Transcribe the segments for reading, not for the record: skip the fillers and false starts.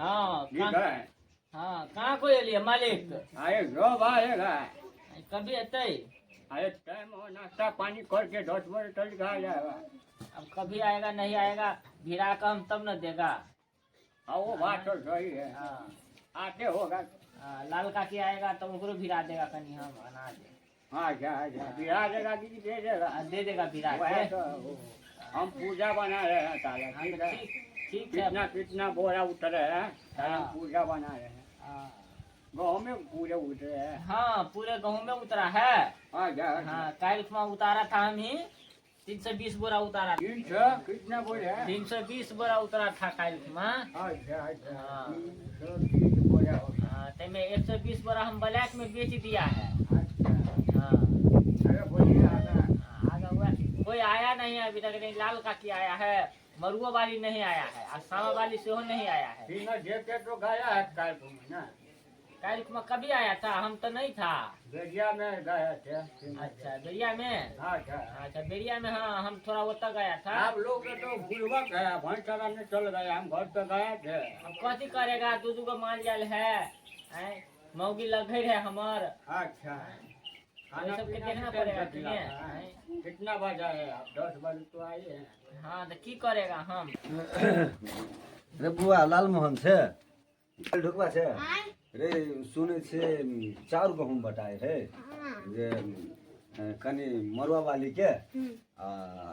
हाँ। ठीक कहाँ? है। हाँ, कहाँ को एलिए मालिक? अरे जॉब आएगा। कभी एतै? अरे टाइम हो, नाश्ता पानी करके 10 बजे तक आ जाएगा। अब कभी आएगा नहीं आएगा, भिड़ा कम तब न देगा। हाँ, वो बात तो सही है। हाँ। आते होगा। हाँ, लाल काकी आएगा तो ओकरो भिड़ा देगा कनी हम अनाज। हाँ, जा जा बिरा देगा कि दे देगा? हाँ, दे देगा भिड़ा वह के। तो वो, हम पूजा बना रहे हैं साला। हाँ, ठीक तो है। ठीक ठीक है। कितना कितना बोरा उतरे हैं साला, हम हाँ। पूजा बना रहे हैं। हाँ। गाँव में पूरे उतरे हैं। हाँ, पूरे गेहूं में उतरा है। हाँ, जा। हाँ, काल में उतारा था हम ही, 320 बोरा उतारा। 300 कितना बोरे है? 320 बोरा उतरा था काल में। अच्छा अच्छा। हाँ। 320 बोरा हो गया। हाँ, ते 120 बोरा हम ब्लैक में बेच दिया है। अच्छा। हाँ। अरे बोलिए आगा। हाँ, आगा हुआ कोई आया नहीं है अभी तक। नहीं लाल काकी आया है, मरुआ वाली नहीं आया है और सामा वाली सेहो नहीं आया है। फिंगर दे के तो गया है कल को ना। काल में कभी आया था? हम तो नहीं था। बेरिया में गया थे। अच्छा, बेरिया में। हाँ, अच्छा। अच्छा, बेरिया में। हाँ, हम थोड़ा ओतऽ गया था। आप लोग के तो बुलबक है, भैंस चराने चल गए, हम घर पे गए थे। अब कथी करेगा, दू दू गो माल जाल है, आँय, मौगी लगे है हमर। अच्छा। ये सबके पीना देखना के पड़ेगा टाइम कि से नहीं? खिलाता है। कितना बजा है आप? 10 बजे तो आए हैं। हाँ, तो की करेगा हम? रे बुआ, लालमोहन छै, ढुकबा छै रे, सुनै छियै चाउर गहूँम बटाइ है जे कनि मरुआ वाली के आ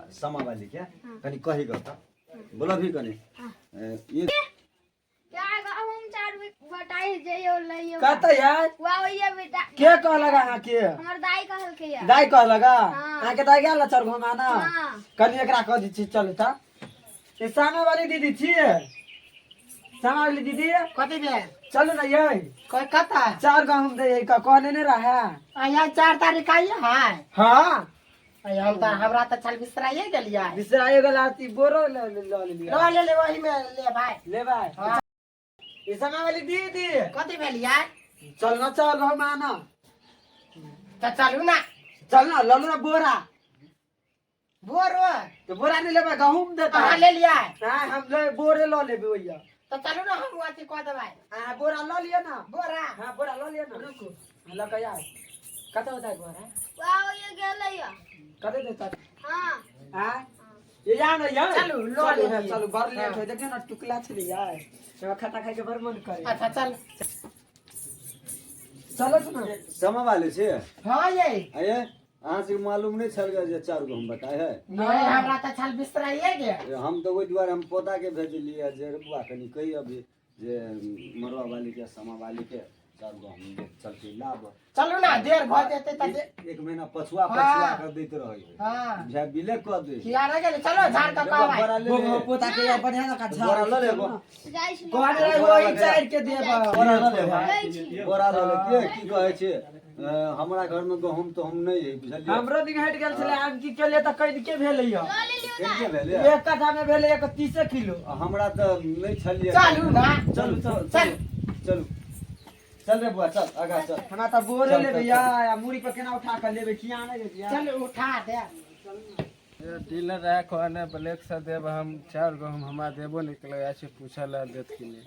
समा वाली के कनि कही गऽ तऽ बोलबही कनि ई। क्या गहूम चार बटाई जइयो लइयो। कतऽ यार? वाह ये बेटा। के कहलक अहाँके? हमर दाई कहलकै या। दाइ कहलक? हाँ। अहाँके दाइ गेल चाउर गहूम आना? हाँ। कनि एकरा कह दै छी। चलू तऽ ई सामा वाली दीदी छियै, सामा वाली दीदी। कथी भेल? चलू ने यै। कोई कता? चाउर गहूम दै है, कहने नहि रहै। यहाँ 4 तारीख आई है? हाँ। हम तऽ हमरा तऽ चल बिसराइए गेलियै। बिसराइए गेल ई बोरो लऽ लऽ लेलियै। लऽ लेले, वही में लेबै। लेबै। हाँ। ई सामा वाली दीदी। कथी भेल यार? चल न चाउर गहूम आना। तऽ चलू ना। चल न, लऽ लू ना बोरा। बोरो? तो बोरा नहीं लेबै, गहूम देता। अहाँ ले लियै? हाँ, हम ले बोरे लऽ लेबै ओइया। तऽ चलू ना, हम अथी कऽ देबै। अहाँ बोरा लऽ लिअ ना। बोरा? हाँ, बोरा लऽ लिअ ना। रुकू। लऽ कऽ आउ। कतऽ होतै बोरा? वाह ये गेलै या। कतऽ देता? हाँ। हाँ, ये जा ना यार। चलू, लऽ चलू। लेलियै। चलू, बड़ लेट हाँ। हो। देखियौ ना, टुकला छलै यार, हमरा खट्टा खाइके बड़ मन करे। अच्छा, चल। चलो ना। समा वाली छै? हाँ ये। अये, अहाँ सबके मालूम नहि छल जे चाउर गहूम बटाइ है? नहीं, हमरा तऽ छल बिसराइए गेल। हम तऽ ओहि दुआरे हम पोताके भेजलियै जे रे बुआ, कनि कही अभी जे मरुआ वाली के समा वाली के चाउर गहूम जे चलते लाब। चलू ना, देर भऽ जेतै तऽ एक महीना पछुआ पछुआ हाँ। कर दैत रहै है। हाँ। बुझाय बिले कऽ दे। किया रह गेलै? चलो, झाड़ कऽ कहबै। बोरा ले ले। पोता के बढ़िया जकाँ झाड़। बोरा लऽ लेबो। जाइ छी। कहने रहे वही चारि के देब। बोरा लऽ लेबो। लै छी। बोरा लऽ ले। के की कहै छै, हमरा घरमे गहूम तहूम नहि है, बुझलियै? हमरो दिन हटि गेल छलै, आब की केलियै तऽ कनिके भेलै यऽ। लऽ लेलियौ। कनिके भेलै? एक कट्ठा मे भेलै एक 30 किलो। हमरा तऽ नहि छलियै। चलू ना। चलू चलू। चल। चलू, चल रे बुआ, चल आगा चल। हमरा तऽ बोरे चल, लेबै चल, या मूड़ी पर केना उठा कऽ लेबै, किया नहि लेबै? चल, उठा दे। डीलर रहे, कहने ब्लैक से देब हम चाउर गहूम, हमरा देबो निकले जाइ छै, पूछल लए देत कि नहि।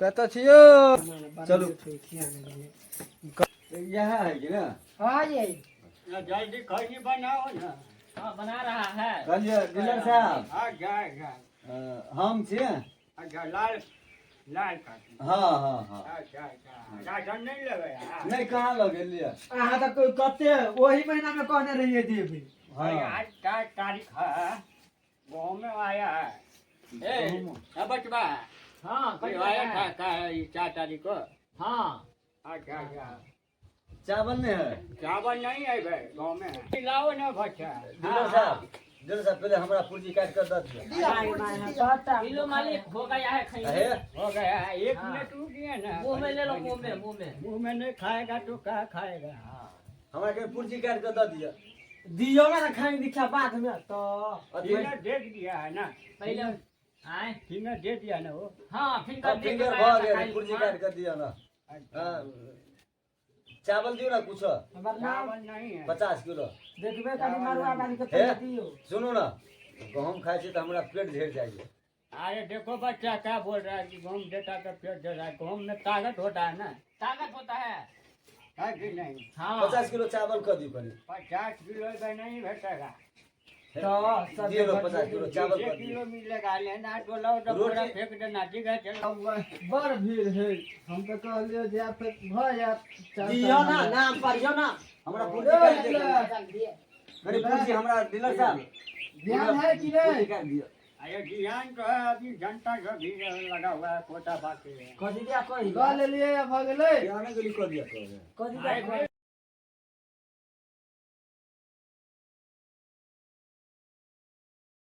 कतऽ छियौ? चलू, इएह है कि ना? हाँ ये। ना, जल्दी खैनी बनाओ ना। हाँ, बना रहा है। कहलियै डीलर साहब। हाँ, जाएगा। हम छियै। अच्छा, लाल लाल काकी? हाँ हाँ हाँ। अच्छा अच्छा, राशन नहीं लगे हाँ? नहि, कहाँ लऽ गेलियै? अहाँ तऽ कोई कते ओही महीना मे कहने रहियै देबै। हाँ। अरे, आज 4 तारीख है, गाँव में आया है ए हाँ, बचवा। हाँ। कोई कभी आया है? था का है ये 4 तारीख को? हाँ। अच्छा अच्छा। चावल नहीं है? चावल नहीं है भाई, गाँव में है। लाओ ना बच्चा। डीलर साहब, डीलर साहब, पहले हमरा पूर्जी काटि कऽ दऽ दिअ। दिया पूर्जी दिया। किलो मालिक, हो गया है खैनी। हे। हो गया है, एक हाँ। मिनट रुक गया ना। मुंह में ले लो, मुंह में, मुंह में। मुंह में नहीं खाएगा तो क्या खाएगा? हमरा के पूर्जी काटि कऽ दऽ दिअ। दियौ ना खाइ दिखा बाद में तऽ। अथी। फिंगर दे दिया है ना? पहले आए। फिंगर दे दिया ना वो? हाँ, फिंगर दे के फिंगर गया भऽ था गेल, काल्हि पूर्जी खुमा। काटि कऽ दिअ ना। हाँ, चावल दियौ ना कुछो। हमर नाम चावल नहीं है। 50 किलो। देखबै कनि मरुआ बाली के हे। दियौ। सुनू ना, गहूम खाइ छी तऽ हमरा पेट झड़ि जाइए। अरे देखो बच्चा क्या बोल रहा है कि गेहूँ देता तो पेट दे रहा है। गेहूँ में ताकत होता है ना। ताकत होता है। है कि नहीं? हाँ। 50 किलो चावल कऽ दियौ कनि। 50 किलो का नहीं भेटेगा। तो दियौ ने 50 किलो चावल 20 कऽ दियौ। किलो मिलेगा। लेना तो लाओ तो पूरा रोटी- फेंक देना। ठीक है, चलो। बड़ भीड़ है, हम तऽ कहलियै जे फेर भऽ जायत चाउर। दियौ ना, नाम पढ़ियौ ना। हमरा पूर्जी काटि दियौ कनि, पूर्जी हमरा डीलर साहब। ध्यान है कि पूर्जी नहीं? काटि दियौ। अरे ध्यान तो है, अभी जनता जो भी लगा हुआ है, कोटा बाकी है। कथी दिया कही? कऽ लेलियै, भऽ गेलै। ध्यान गेली कऽ दियौ कहबै। कथी दिया?